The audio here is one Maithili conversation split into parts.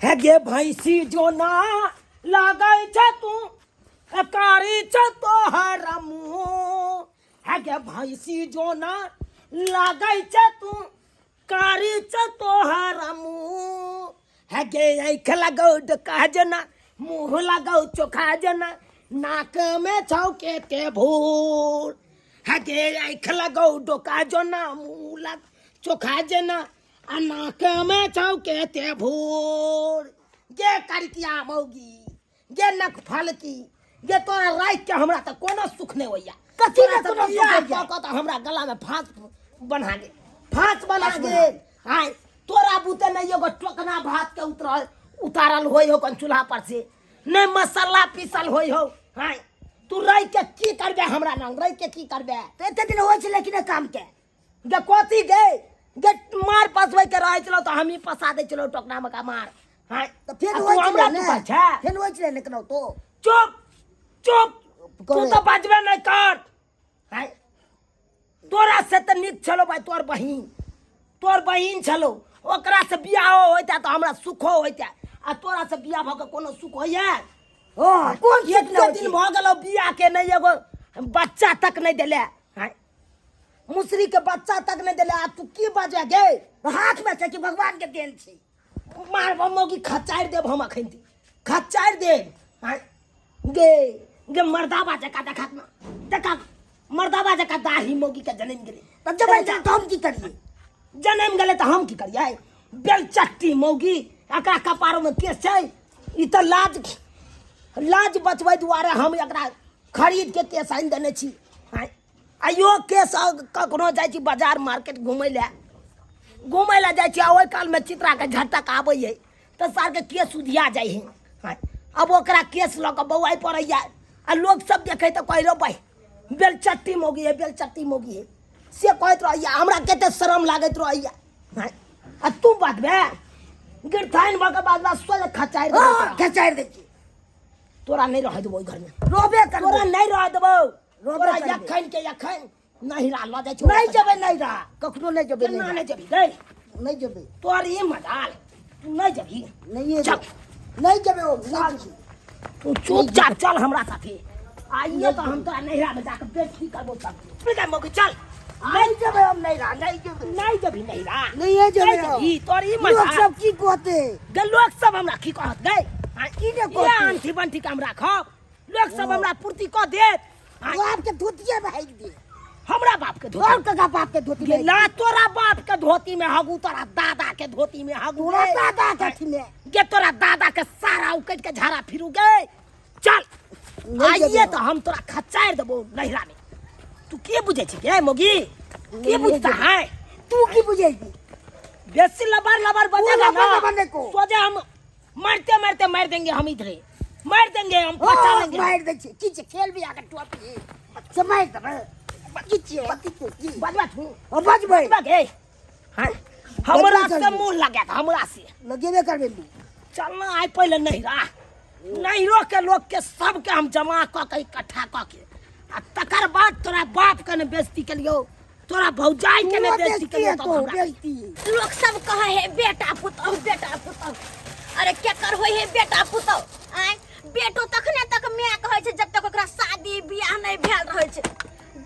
हे गे भैंसी जो ना लागै छै तू कारी छै तोहर मुँह। हे गे भैंसी जो ना लागै छै तू कारी छै तोहर मुँह। हे गे आँखि लगौ डोका जेना, मुँह लगौ चोखा जेना, नाक में छौ केते भूर। हे गे आँखि लगौ डोका जेना, मुँह लग चोखा जेना, आ नाक में छौ केते भूर। गे करिकिया मौगी, गे नक फलकी, गे तोरा राखि के हमरा तऽ कोनो सुख नहि होइया। कथी तोरा ने तऽ कोनो सुख बियाह होइया? कऽ कऽ तऽ हमरा गला में फांस बन्हा गेल, फांस बन्हा फांस बन्हा गेल। आँय तोरा बुते नहि एगो टोकना भात के उतरल उतारल होइ हो कन चूल्हा पर से, नहि मसाला पीसल होइ हो। आँय तू रहि के की करबे हमरा नाम, रहि के की करबे? तऽ एते दिन होइ छलै कि नहि काम के? गे कथी गे, गे मार पसबै के रहै छलौ तऽ हमही पसा दै छलौ टोकना मे का मार। हाँ तऽ फेर आ तू होइ छलै हमरा ने? तू कहै छै? फेर होइ छलै ने केनाहितो? चुप चुप, तू करे। तऽ बजबे नहि कर। हाँ तोरा से तऽ नीक छलौ भाई तोर बहिन, तोर बहिन छलौ, ओकरा से बियाहो होइता तऽ हमरा सुखो होइता, आ तोरा से बियाह भऽ के कोनो सुख होइया? हँ, कोन सुख एते नहि होइ दिन छै? भऽ गेलौ बियाह के, नहि एगो बच्चा तक नहि देले। हाँ मुसरी के बच्चा तक नहीं देले, आ तू की बजे गे? हाथ में छै कि भगवान के देन छै। मार मौगी खचारि देब हम अखन, खचारि देब। हाँ गे गे मर्दाबा जका देखा ना, देखा मर्दाबा जका दाढ़ी मौगी के जनम गेलै। तब जब ऐसा तो हम की करिए? जनम गेलै तऽ हम की करिए? बेलचट्टी मौगी, एकरा कपारो में केस छै। ई तऽ लाज लाज बचबै दुआरे हम एकरा खरीद के केस आनि देने छी। आँय, आइयो केस कखनो जाइ छी बाजार मार्केट घुमै लए, घुमै लए जाइ छी आ ओहि कालमे चित्राके झटक आबै है तऽ सारके केस उधिया जाइ है। आँय, अब ओकरा केस लऽ कऽ बौआइ पड़ैया आ लोक सब देखै तऽ कहै रौ भाइ बेलचट्टी मौगी है, बेलचट्टी मौगी है, से कहैत रहैया। हमरा कते शरम लागैत रहैया। आँय, आ तू बजबे गिरथाइन भऽ कऽ बाजबा सोझे खचारि देबौ तोरा। खचारि दै छी। तोरा नहीं रह देबो घर में। रहबे करबो। तोरा नहीं रह देबो। रहबे तोरा करबो। यखन के यखन नहिरा ल जाइ छौ। नहीं जेबै नहिरा, कखनो नहीं जेबै केना नहिरा। नहीं जेबही गै? नहीं जेबै। तोर ई मजाल, तू नहीं जेबही। नहीं चल। नहीं जेबै ओ, नहीं जेबै। तू चुपचाप चल हमरा साथे। आइए तो हम तोरा नहिरा में जाके बेइज्जती करबो सब। बेटा मौकी चल। नहीं जेबै हम नहिरा, नहीं जेबै। नहीं जेबही नहिरा। नहीं जेबै नहीं हम। जेबही, तोर ई लोक मजाल। सब की कहते? गे लोक सब हमरा की कहत गै? की ने ये कहते? आंठी बंठी के हम राखब, लोक सब हमरा पूर्ति कऽ देत। बाप के धोतिया में हाइक दे। हमरा बाप के धोती? और कका बाप के धोती में। ना तोरा बाप के धोती में हगू, तोरा दादा के धोती में हगू। तोरा दादा के अथी में। गे तोरा दादा के सारा उकट के झाड़ा फिरू गे। चल नहीं आइए जेबै। तो हम तोरा खचारि देबो नहिरा में। तू के बुझै छी गे मौगी? के नहीं बुझता जेबै। है? तू की बुझै छी? बेसी लबर लबर बजेगा लबर ना। लबर नहीं को। सोझे हम मरते मरते मार देंगे, हम इधरे मार देंगे, हम पचा ओ, लेंगे। मार दे छी। की छै? खेल भी आके टोपी। से मार देबै। की छियै? की छियै? की? बजबा तू। ओ, बजबै। बजबा गे। हाँ? हमरा बजबे से करबै। मुंह लगे हमरा से। लगेबे करबै मुंह। चल ना आइ पहिले नहिरा, नहिरो के लोग के सबके हम जमा कऽ के इकट्ठा कऽ के आ तकर बाद तोरा बाप के ने बेइज्जती केलियौ, तोरा भौजाई के ने तोरो बेइज्जती बेइज्जती केलियौ, तब हेतौ, हमरा बेइज्जती। लोक सब कहै है बेटा पुतहु, बेटा पुतहु। अरे केकर होइ है बेटा पुतहु? आँय बेटो तखने तक माय कहै छै जब तक ओकरा शादी बियाह नहि भेल रहै छै।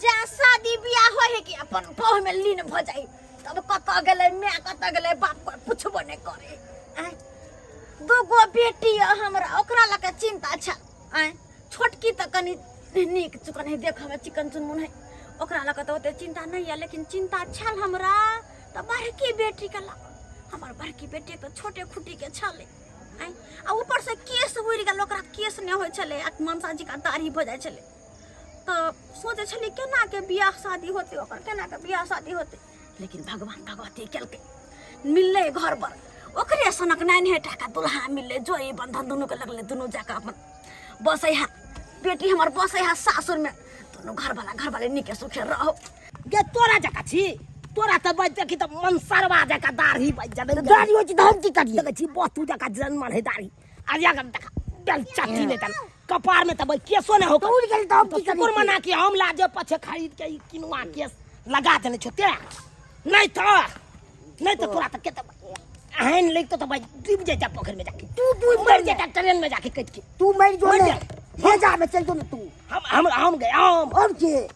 जा शादी बियाह होइ है कि अपन पौह में लीन भऽ जाइ, तब कतऽ गेलै माय, कतऽ गेलै बाप, कोइ पुछबो नहि करै। आँय दूगो बेटी यऽ हमरा, ओकरा लऽ कऽ चिन्ता छल। आँय छोटकी तऽ कनि नीक चुकन है, देखऽमे चिकन चुनमुन है, ओकरा लऽ कऽ तऽ ओते चिन्ता नहि यऽ, लेकिन चिन्ता छल हमरा तऽ बड़की बेटीके लऽ कऽ। हमर बड़की बेटी तऽ छोटे खुटीके छलै। आँय आ ऊपरसँ केश उड़ि गेल, ओकरा केश नहि होइ छलै आ मनसा जी का दाढ़ी भऽ जाइ छलै। तऽ सोचै छलियै केना के बियाह शादी होतै ओकर, केना के बियाह शादी होतै, लेकिन भगवान भगवती केलकै, मिललै घर पर ओकरे सनक नान्हे टाका दुल्हा मिललै। जोड़ी बंधन दुनू के लगलै, दुनू जाके अपन बसै है। बेटी हमर बसै है सासुर में, दुनू घरवाला घरवाली नीके सुखे रहो। गे तोरा जका छी, तोरा तऽ बज देखी तऽ मनसरवा जका दाढ़ी बज जबै। दाढ़ी होइ छै तऽ हम की करियै? देखै छी बतू जका जनमल है दाढ़ी, आ या देखा बेल चट्टी नहि तन कपार में तब केसो नहीं हो। तो उड़ गेल तऽ हम की तो कुकुर करियै? मना कि हम लाजे पछे खरीद के ई किनुआ केस लगा देने छो ते, नहीं तो नहीं तो तोरा तऽ केते एहन लगतो तो भाई डूब जाता पोखर में जाके। तू डूब मर मर जाता ट्रेन में जाके कट के। तू मर जो मर ने जा। भेजा में चल जो ने तू। हम हम गए हम। और के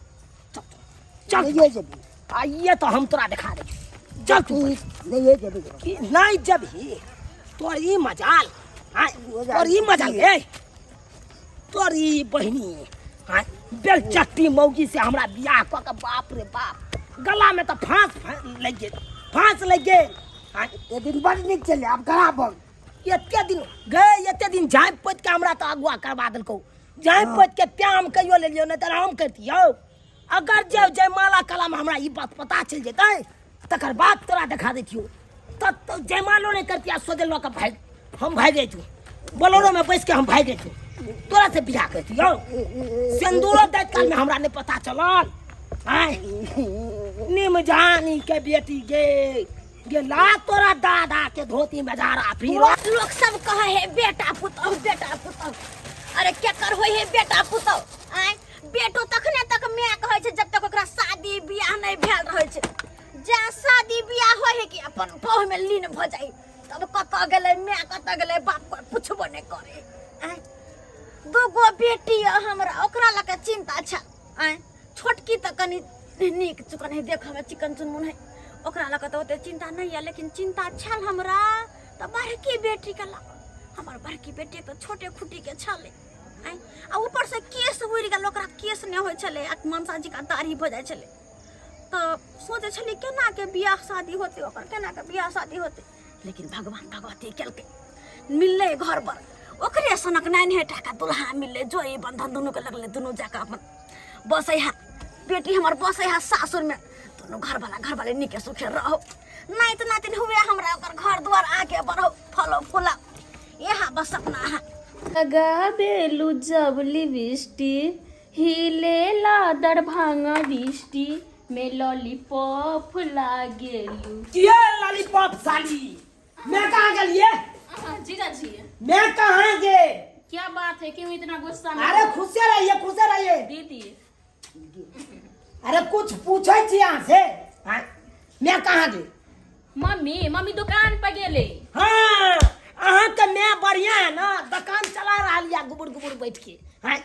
चल। नहीं ये जबी। आइए तो हम तोरा दिखा दे। चल तू। नहीं ये जबी। की नहीं जब ही तोर ई मजाल। हाँ, तोर ई मजाल ए तोर ई बहिनी। हाँ, बेलचट्टी मौगी से हमरा बियाह कऽ के बाप रे बाप गला में तो फांस लग गेल, फांस लग गेल। हाँ, ए दिन बड़ नीक चले आब खराब भऽ गेल। एते दिन गए एते दिन झाँपि पोति के हमरा तो अगुआ करवा देलकौ। झाँपि पोति के तें हम कहियो लेलियौ नहि तऽ हम करितियौ। अगर जे जयमाला कला में हमरा ई बात पता चलि जेतै तकर बाद तोरा देखा दैतियौ। तब तो जयमालो नहीं करती आ सोझे लऽ के भागि हम भागि जैतू, बोलेरो में बैस के हम भागि जैतू, तोरा से बियाह करतियौ। सिन्दूरो दैत काल में हमरा नहीं पता चलल। आय निम जानी के बेटी गे गेला तोरा दादा के धोती में जा रहा फिर। लोग सब कहे है बेटा पुतहु बेटा पुतहु, अरे के कर होय है बेटा पुतहु? आय बेटो तखने तक my कहै छै जब तक ओकरा शादी बियाह नहीं भेल रहै छै। जा शादी बियाह होय है कि अपन पौह में लीन भ जाय तब कतऽ गेलै my कतऽ गेलै बाप कोई पुछबो नहीं करे। आय दूगो बेटी य हमरा ओकरा लऽ के चिंता छै। आय छोटकी तऽ कनी नीक चुकन है देखऽ में चिकन चुनमुन है ओकरा लऽ के तऽ ओते चिंता नहीं है, लेकिन चिंता छल हमरा तऽ बड़की बेटी के लऽ। हमर बड़की बेटी तऽ छोटे खुटी के छलै। आय आ ऊपर से केस उड़ि गेल, ओकरा केस नहि होइ छलै आ मनसा जी का दाढ़ी भऽ जाइ छलै। तऽ सोचै छलियै केना के बियाह शादी होतै ओकर, केना के बियाह शादी होतै, लेकिन भगवान भगवती केलकै मिललै घर पर ओकरे सनक नान्हे टाका दुल्हा मिललै। जोड़ी बंधन दुनू के लगलै, दुनू जाके अपन बसै है। बेटी हमर बसै है सासुर में, दुनू घरवाला घरवाली नीके सुखे रहो। नाति नातिन हुए हमरा ओकर घर द्वार आगे बढ़ो फलो फूला यहाँ बस अपना है। लगा देलू जब लिपस्टिक हिलेला दरभंगा दृष्टि में लॉलीपॉप लागेलू। किया लॉलीपॉप साली? मैं कहाँ गेलिए? जीजा जी मैं कहाँ गए? क्या बात है, क्यों इतना गुस्सा में? अरे खुशे रहिए खुशे रहिए दीदी। अरे कुछ पूछे छी यहाँ से। हाँ, मैं कहाँ गए? मम्मी मम्मी दुकान पर गेले। हाँ अहाँ के मैं बढ़िया है ना, दुकान चला रहा लिया गुबुर गुबुर बैठ के। हाँ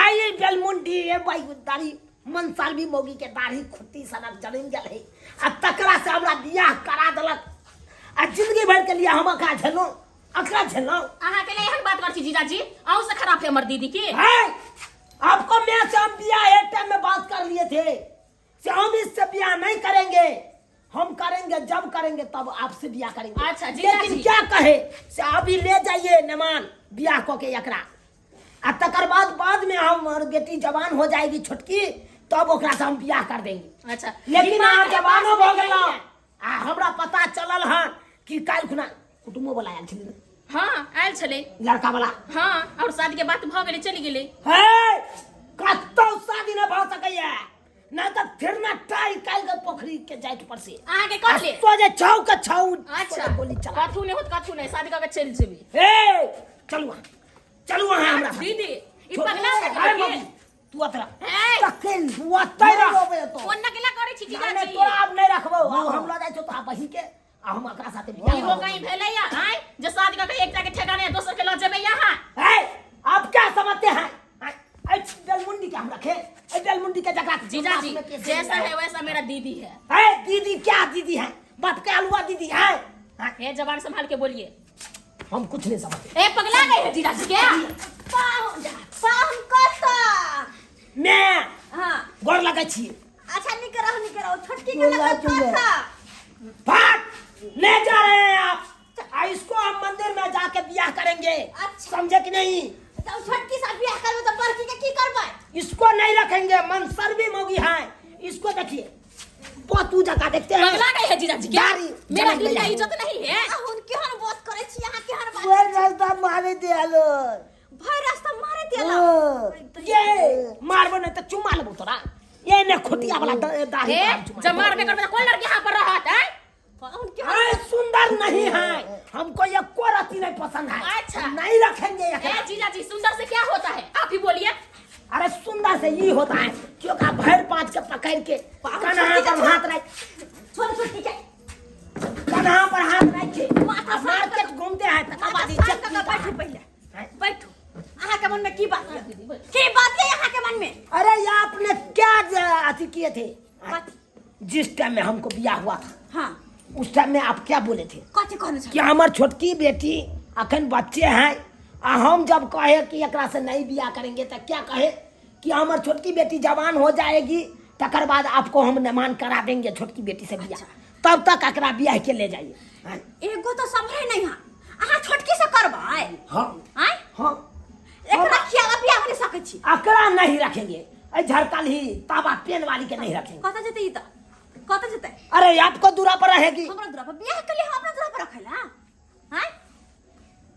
आई बेलमुंडी ए भाई दाढ़ी मनसालवी मौगी के दाढ़ी खुट्टी सनक जमीन गेल है आ तकरा से हमरा बियाह करा देलक आ जिंदगी भर के लिए हम अकरा झेलौं अकरा झेलौं। अहाँ के लिए एहन बात कर छी जीजाजी, अहूँ से खराब है हमर दीदी के। है आपको मैं से हम बियाह एक टाइम में बात कर लिए थे से हम इससे बियाह नहीं करेंगे, हम करेंगे जब करेंगे तब आपसे बियाह करेंगे। अच्छा, जीजा लेकिन जी। क्या कहे से अभी ले जाइए नमान बियाह को के एकरा आ तकर बाद बाद में हम बेटी जवान हो जाएगी छोटकी तब ओकरा से हम बियाह कर देंगे। अच्छा, लेकिन दिमाग अहाँ के जवानो पास भऽ नहीं गेलहुँ है। आ हमरा पता चलल हन कि काल्हि खुना कुटुम्बो वाला आयल छलै। हाँ आयल छलै लड़का वाला। हाँ और शादी के बात भऽ गेलै चलि गेलै। हे कतौ शादी नहि भऽ सकैया ना तऽ फिर ना टाई काल्हि के पोखरी के जाइत पर से। अहाँ के कहले? सोझे छौ के छौ। अच्छा। सोझे गोली चला। कथू नहीं होत कथू नहीं, शादी कऽ के चलि जेबै। हे चलू अहाँ चलू अहाँ हमरा साथे। दीदी ई पगला छै अरे की? मम्मी, तू अतरा। हे! तखन तू अतै रह। नहि रोबै तो। कोन नकेला करै छी जीजाजी? नहि, नहि, तोरा आब नहि रखबौ। आब हम लऽ जाइ छौ तोरा बहिन के आ हम एकरा साथे बियाह इहो करबौ। कहीं भेलै या आँय जे शादी कऽ के एकटा के ठेकाने दोसर के लऽ जेबै अहाँ? हे आप क्या समझते हैं? आँय, ऐ बेलमुंडी के हम रखे, ऐ बेलमुंडी के जकरा जीजाजी में केस जैसा नहीं है वैसा मेरा दीदी है। है दीदी क्या दीदी है, बाप के अलुआ दीदी है। हाँ। हे जबान संभाल के बोलिए। हम कुछ नहीं समझते। ए पगला गए है जीजाजी के? पाहुन पाहुन कतऽ? मैं हाँ। गोर लगै छी। अच्छा निक रहो निक रहो, छोटकी के गोर लगल लागै छी। कतऽ? भाग ले जा रहे हैं आप, आ इसको हम मंदिर में जाके बियाह करेंगे। अच्छा। समझे कि नहीं? तो छोटकी से बियाह करबे तो बड़की के की करबै? इसको नहीं रखेंगे, मनसर भी मोगी है। इसको देखिए बहुत ऊंचा का देखते हैं। पगला गए है जीजाजी के? दाढ़ी मेरा जमक दिल का गया। इज्जत नहीं है। अहुन केहन बात करै छी अहाँ, केहन बात भरि करै छी? रास्ता मारे दियालो। भरि रास्ता मारे दियालो। हाँ। ये मारबो नहीं तो चुम्मा लेबो तोरा। ये ने खुटिया वाला दाढ़ी ए, पर हम चुम्मा जब लेबो। मारबे करबे तो कोन लड़की यहाँ पर रहत है? पाहुन केहन अरे सुंदर नहीं है हमको, ये कोरती नहीं पसंद है। अच्छा। नहीं रखेंगे ये। ए जीजाजी सुंदर से क्या होता है आप ही बोलिए। अरे सुंदर से ये होता है क्यों का भर पाँच के पकड़ के पाँच कन्हा के पर हाथ रख, छोड़ छोड़ के कन्हा पर हाथ रख के मार थे? कथी? जिस टाइम में हमको बियाह हुआ था, हाँ, उस टाइम में आप क्या बोले थे? कथी कहने कि छलियै? हमार छोटकी बेटी अखन बच्चे हैं, आ हम जब कहे कि एकरा से नहीं बियाह करेंगे तो क्या कहे कि हमार छोटकी बेटी जवान हो जाएगी तकर बाद आपको हम नमान करा देंगे छोटकी बेटी से बियाह, तब तक एकरा बियाह के ले जाइए। हाँ। एगो तो सम्हरे नहीं हा, अहाँ छोटकी से करबै? हाँ। आँय? हाँ। एकरा खियाला बियाह नहि सकै छी। एकरा नहीं रखेंगे, ऐ झरकल ही ताबा पेन वाली के नहीं रखेंगे। कतऽ जेतै ई? तऽ कतऽ जेतै? अरे आपको दूरा पर रहेगी। हमरा दूरा पर बियाह के लिए? हम अपना दूरा पर रखेला? आँय?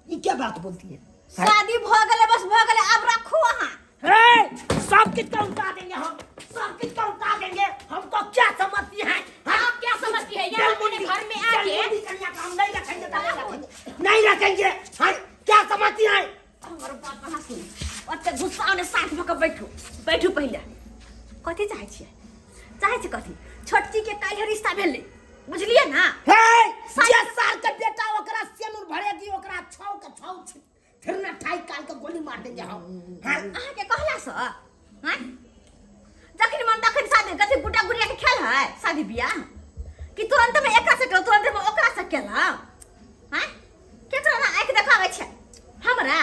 ये क्या बात बोलती है? शादी भऽ गेलै, बस भऽ गेलै, आब रखू अहाँ। ए, सब किछ का उतार देंगे हम, सब किछ का उतार देंगे। हमको क्या समझती है? हाँ? आप क्या समझती है? यहाँ अपने घर में आके बेलमुंडी कन्या का हम नहीं रखेंगे तो नहीं रखेंगे, नहीं रखेंगे। हाँ, क्या समझती है? हमर बात अहाँ सुनू, ओते गुस्सा ने साथ भऽ कऽ बैठू, बैठू पहिले। कथी चाहै छियै? चाहै छी कथी? छोटकी के काल्हि रिश्ता भेलै, बुझलियै ना? हे, जे साल के बेटा ओकरा सेनुर भरेगी ओकरा छौ के छौ फिर ना ठाई काल के गोली मार देंगे हम। हाँ? अहाँके कहला सँ? हाँ, जखन मन तखन शादी? कथी गुड्डा गुड़िया के खेल है शादी बियाह कि तुरंत में एकरा से केलहुँ, तुरंत में ओकरा से केलहुँ? हाँ, केकरा ना आँखि देखाबै छै? हमरा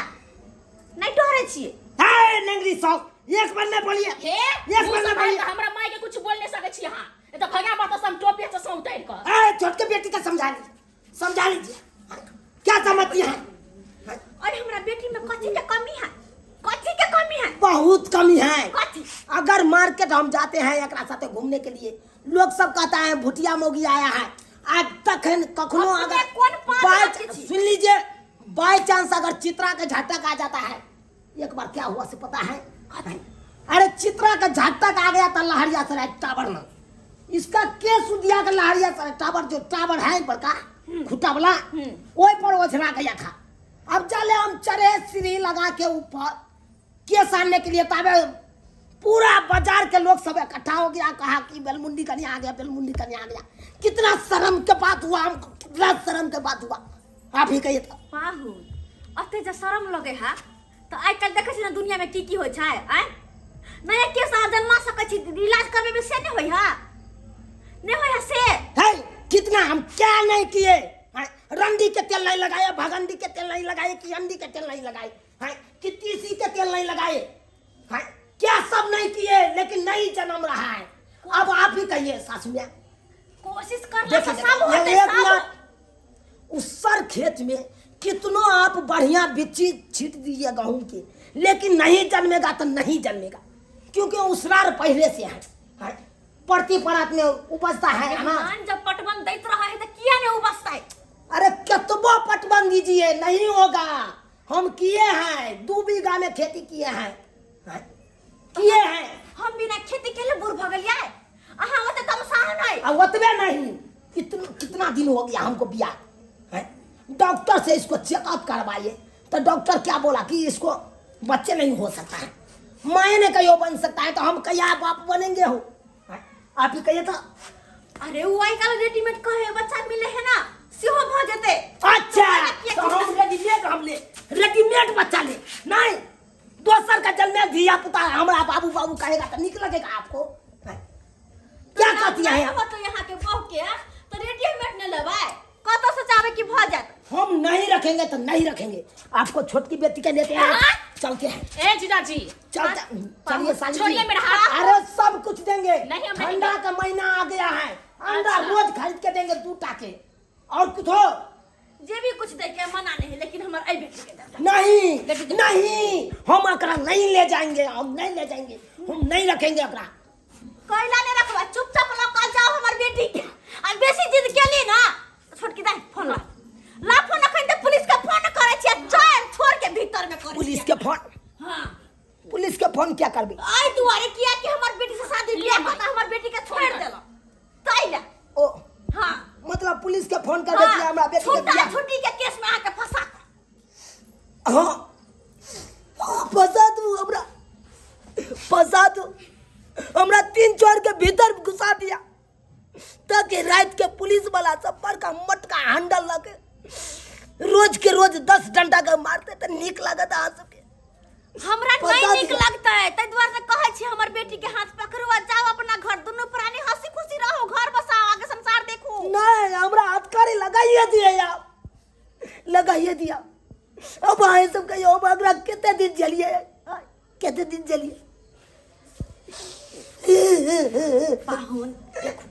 नहि डरै छियै। हे नंगरी सौ, एक बार नहीं बोलिए। हे, एक मुँह बार नहीं सम्हारि बोलिए। कऽ हमरा माय के कुछ बोल नहीं सकै छी अहाँ, ए तऽ भगा बात से हम टोपी से उतारि कऽ। ए, छोटके बेटी का समझा लीजिए, समझा लीजिए। क्या समझती है? और हमरा बेटी में कथी के कमी है? कथी के कमी है? बहुत कमी है। कथी? अगर मार्केट हम जाते हैं एकरा साथे घूमने के लिए, लोग सब कहता है भुटिया मोगी आया है। आज तक है कखनो अपने अगर कोन पाँच बाय रखै छी? सुन लीजिए, बाय चांस अगर चित्रा के झटक आ जाता है, एक बार क्या हुआ से पता है? अरे चित्रा का झटक आ गया था लहरिया सराय टावर में, इसका केस उदिया के लहरिया सराय टावर, जो टावर है बड़का खुटा वाला, ओहि पर ओझरा गया था। अब चले हम चढ़े सीढ़ी लगा के ऊपर केस आनने के लिए, तबे पूरा बाजार के लोग सब इकट्ठा हो गया, कहा कि बेलमुंडी कन्या आ गया, बेलमुंडी कन्या आ गया। कितना शर्म के बात हुआ हमको, कितना शर्म के बात हुआ, आप ही कहिए तो। पाहु, अते जे शरम लगे हा तऽ आइ काल्हि देखै छी ने दुनिया में की की होइ छै? आँय, नया केस अहाँ जन्मा सकै छी, इलाज करबेबै से नहि होइ हा? नहि होइ हा से? है कितना हम क्या नहीं किए हैं? रंडी के तेल नहीं लगाए, भगंडी के तेल नहीं लगाए, कि अंडी के तेल नहीं लगाए हैं, कि तीसी के तेल नहीं लगाए हैं, क्या सब नहीं किए, लेकिन नहीं जन्म रहा है। अब आप ही कहिए सासू मियाँ। कोशिश करला देखिए, से सब देखिए, होतै, एक सब। मिनट, उसर खेत में कितनो आप बढ़िया बिच्ची छीट दीजिए गेहूं की, लेकिन नहीं जन्मेगा तो नहीं जन्मेगा, क्योंकि उसरार पहले से है, है। परती परात में उपजता है अनाज। धान जब पटवन दैत रहे है तऽ किया नहि उपजतै? अरे कितबो पटवन दीजिए नहीं होगा। हम किए हैं, 2 बीघा में खेती किए हैं, हैं? किए हैं। हम बिना खेती केले बूढ़ भऽ गेलियै, अहाँ ओते तमसाह नहि। अब ओतबे नहीं, कितना दिन हो गया हमको बियाह है, डॉक्टर से इसको चेकअप करवाइए तो डॉक्टर क्या बोला कि इसको बच्चे नहीं हो सकता है, माए ने कहियो बन सकता है, तो हम कहिया बाप बनेंगे हो? हैं? आप ही कहिए तो। अरे ओ आइ काल्हि रेडीमेड कहे बच्चा मिले है ना, सेहो भऽ जेतै। अच्छा, किया तो हम रेडीमेड, हम ले रेडीमेड बच्चा ले नहीं, दोसर का जन्मे धिया पुता हमरा बाबू बाबू कहेगा तो निक लगेगा आपको? हैं? क्या कहती है आप? तो यहाँ के बहू के तो रेडीमेड न लेबै, कतऽ से चाहबै कि भऽ जायत? हम नहीं रखेंगे तो नहीं रखेंगे, आपको छोटकी बेटी के लेते हैं। हाँ? चलते हैं। ए जीजाजी। चलते, चलिए साली जी। छोड़िए मेरा हाथ। अरे सब कुछ देंगे। नहीं, हम नहीं ठंडा का महीना आ गया है, अंडा अच्छा। रोज खरीद के देंगे 2 टाके, और कुछ हो जे भी कुछ दे के मना नहीं, लेकिन हमर एहि बेटी के दे। नहीं नहीं, हम एकरा नहीं ले जाएंगे, हम नहीं ले जाएंगे, हम नहीं रखेंगे एकरा। कैला नहीं रखबा? चुपचाप लऽ कऽ जाओ हमर बेटी के। आ बेसी जिद केली ना, छोटकी दाई फोन ला, ला फोन, अखन तऽ पुलिस के फोन करै छियै, चल छोड़ के भीतर में करै पुलिस छियै। के फोन? हाँ। पुलिस के फोन क्या करबी? एहि दुआरे किया कि हमर बेटी से शादी बियाह कऽ कऽ हमर बेटी के छोड़ि देलक ताहि लए। ओ। हाँ। मतलब पुलिस के फोन करबे कि हमरा बेटी के छुट्टा बियाह छुट्टी के केस में अहाँके फंसा कऽ। हाँ फंसा दू हमरा, फंसा दू हमरा, 3 चोर के भीतर घुसा दिया ताकि रात के पुलिस वाला सब बड़का मोटका हैंडल लगे रोज के रोज 10 डंडा के मारते तो नीक लागत अहाँ सबके? हमरा नहीं पता नीक दिया। लगतै, ताहि दुआरे से कहै छी हमर बेटी के हाथ पकड़ू आ जाओ अपना घर, दुनू प्राणी हंसी खुशी रहू, घर बसाओ, आगे संसार देखू। नहीं, हमरा हथकड़ी लगाइए दिए आप, लगाइए दिया। अब अहाँ सब कहियो, अब एकरा कते दिन झेलिए, कते दिन झेलिए? पाहुन देखू,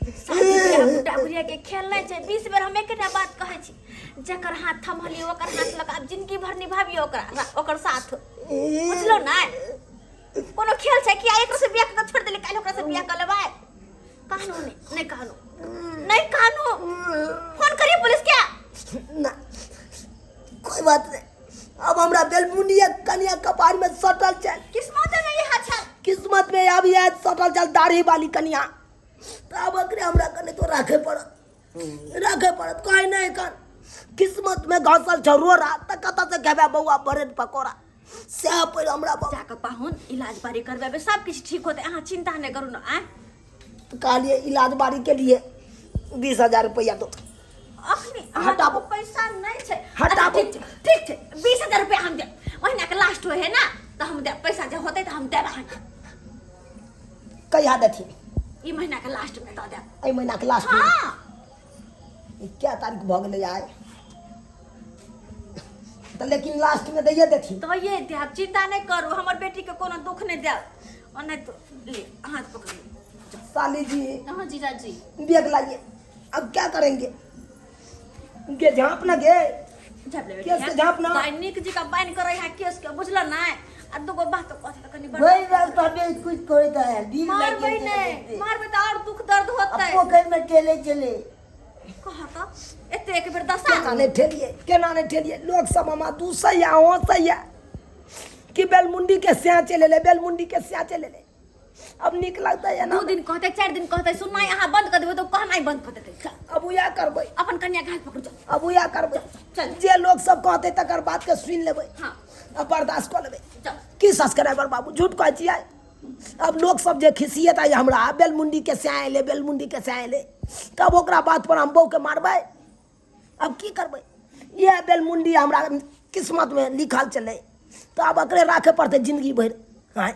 शादी बियाह गुड्डा गुड़िया के खेल नहि छै। 20 बेर हम एकेटा बात कहै छी, जकर हाथ थमलियै ओकर हाथ लऽ कऽ आब जिंदगी भर निभाबियौ ओकरा, ओकर साथ, बुझलौ ने? कोनो खेल छै कि आइ एकरा से बियाह कऽ के छोड़ि देली, काल्हि ओकरा से बियाह कऽ लेबै? कानू नहि, नहि कानू, नहि कानू। फोन करिए पुलिस के। ना, कोई बात नहीं, अब हमरा बेलमुनिया कनिया कपार में सटल चल। किस्मत में इहा छल। किस्मत में अब यह सटल चल दाढ़ी वाली कनिया, तो अब एकरे हमरा कने तो राखे पड़त, राखे पड़त। कहे नहीं कर, किस्मत में घसल छौ रोड़ा त कतऽ से खेबै बौआ ब्रेड पकौड़ा? सएह पड़ि हमरा बाबू। जाकऽ पाहुन इलाज बारी करबेबै, सब किछु ठीक होतै, अहाँ चिंता नहि करू ने। आँय? तऽ कहलियै इलाज बारी के लिए 20,000 रुपैआ दो। अखनी अहाँ हटाबू। पैसा नहि छै। हटाबू। अच्छा, ठीक छै, ठीक छै, 20,000 रुपया हम देब, महीना के लास्ट होइ है ना, तऽ हम देब पैसा, जे होतै तऽ हम देब अहाँके। कहिया देथिन? ई महीना के लास्ट में दऽ देब। एहि महीना के लास्ट में? हाँ। ई क्या तारीख भऽ गेलै आइ तऽ? लेकिन लास्ट में दैये देथिन। तऽ ये देब, चिंता नहि करू, हमर बेटी के कोनो दुख नहि देब। और नहि तो ले हाथ पकड़िए। साली जी। हाँ जीजाजी। बैग लाइए, अब क्या करेंगे? गे झाँप ना गे। झाँप लेबै। केस के झाँप ना। दाइ नीक जी का बान्हि करै है केस के, बुझल नहि? आ दूगो बात कहते तऽ कनि बड़ वही रास्ता में कुछ करता है दिल मारबै लगे। नहि, मारबै तऽ आओर दुख दर्द होतै। पोखर में चले चले। कह तऽ एते एक बेर दशा। केना नहि ठेलियै, केना नहि ठेलियै? लोक सब हमरा दूसैया, हँसैया कि बेलमुंडी के स्या चलि एलै, बेलमुंडी के स्या चलि एलै। अब नीक लगतै एना? 2 दिन कहतै, 4 दिन कहतै, सुननाइ अहाँ बंद कऽ देबै तऽ कहनाइ बंद कऽ देतै। चल। अब उएह करबै। अपन कन्या के हाथ पकड़ू, चल। अब उएह करबै। चल। जे लोक सब कहतै तकर बात के सुनि लेबै। हाँ। आ बर्दाश्त कऽ लेबै। चल। की सब्सक्राइबर बाबू, झूठ कहै छियै? अब लोक सब जे खिसियेतै हमरा, बेलमुंडी के स्या एलै, बेलमुंडी के स्या एलै, तब ओकरा बात पर हम बहूके मारबै? अब की करबै? इएह बेलमुंडी हमरा किस्मतमे लिखल छलै, तऽ आब एकरे राखै पड़तै जिंदगी भरि। आँय।